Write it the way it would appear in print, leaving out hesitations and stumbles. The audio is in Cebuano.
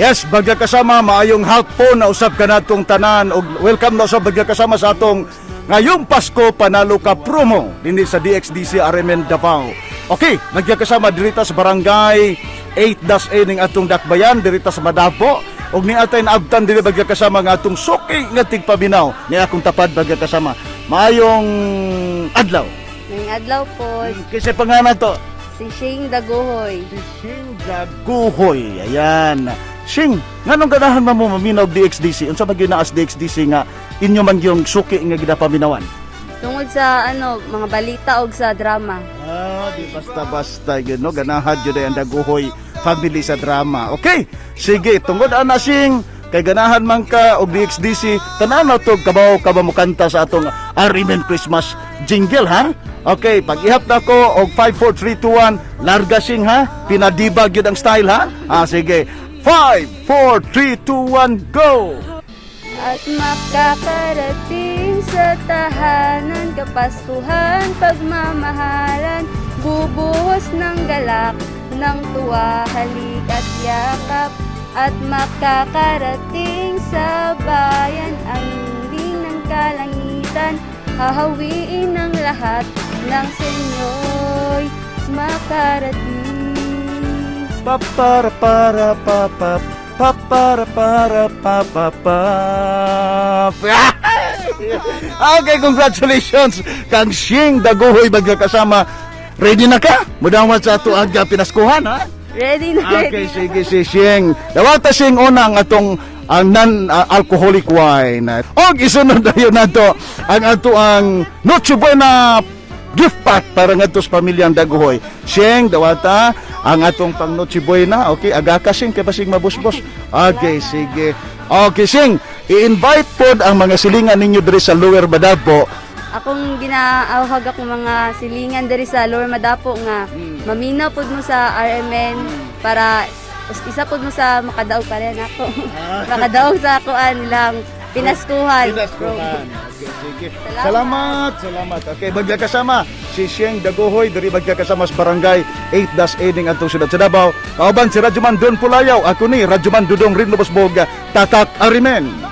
Yes, bagya kasama, maayong hapon na usab kanatong tanan ug welcome na usab, bagya kasama, sa atong ngayong Pasko Panalo Ka promo dinhi sa DXDC RMN Davao. Okay, bagya kasama, dirita sa Barangay 8-A ning atong dakbayan dirita sa Madapo ug ni atay naabtan diri, bagya kasama, nga atong suki nga tigpaminaw ni akong tapad, bagya kasama. Maayong adlaw. Maayong adlaw po. Kinsay pangalan to? Si Shane Daguhoy. Si Shing Daguhoy. Ayan. Shing, nganong ganahan man mo maminaw og DXDC? Unsa man gyud naa sa DXDC nga inyo man yung suki nga ginapaminawan? Tungod sa ano, mga balita og sa drama. Ah, di basta-basta yun, no? Ganahan yun ang Daguhoy family sa drama. Okay, sige, tungod ana, Shing, kay ganahan man ka og DXDC, tanan na to, kabaw ka ba mukanta sa atong RMN Christmas jingle, ha? Okay, pag-ihap na ko og 5, 4, 3, 2, 1, larga, Shing, ha? Pinadibag yun ang style, ha? Ah, sige. 5, 4, 3, 2, 1, go! At makakarating sa tahanan, kapaskuhan, pagmamahalan, bubuhos ng galak, ng tuwa, halik at yakap. At makakarating sa bayan, ang ningning ng kalangitan, hahawiin ng lahat ng senyo'y makarating. Pa para para pa pa pa para para pa pa pa. Okay, congratulations kang Shing Daguhoy, magkakasama. Ready na ka? Mudawat sa ato aga pinaskuhan, ha? Ready na, ready Okay, na. Sige si Shing. Dawata, Shing, una ang atong ang non-alcoholic wine. Og isunod dayon nato ang ato ang Noche Buena gift pack para ngadto sa pamilyang Daguhoy. Sheng, dawata ang atong pang Noche Buena. Okay, aga ka, Shing, kay basig mabusbos. Okay, sige. Okay, Shing, i-invite pod ang mga silingan ninyo diri sa Lower Madapo. Akong ginaawhag akong mga silingan diri sa Lower Madapo nga maminaw pud mo sa RMN para isa pud mo sa makadaog pa rin ako. Makadaog sa akuan nilang pinaskuhan. Pinaskuhan. Okay, sige. Salamat. Salamat. Salamat. Okay, bagya kasama si Sheng Daguhoy diri, bagya kasama, sa Barangay 8-A ning atong siyudad sa Davao. Kauban si Radyoman Don Pulayaw. Ako ni Radyoman Dudong Rinlobos Boga. Tatak Arimen.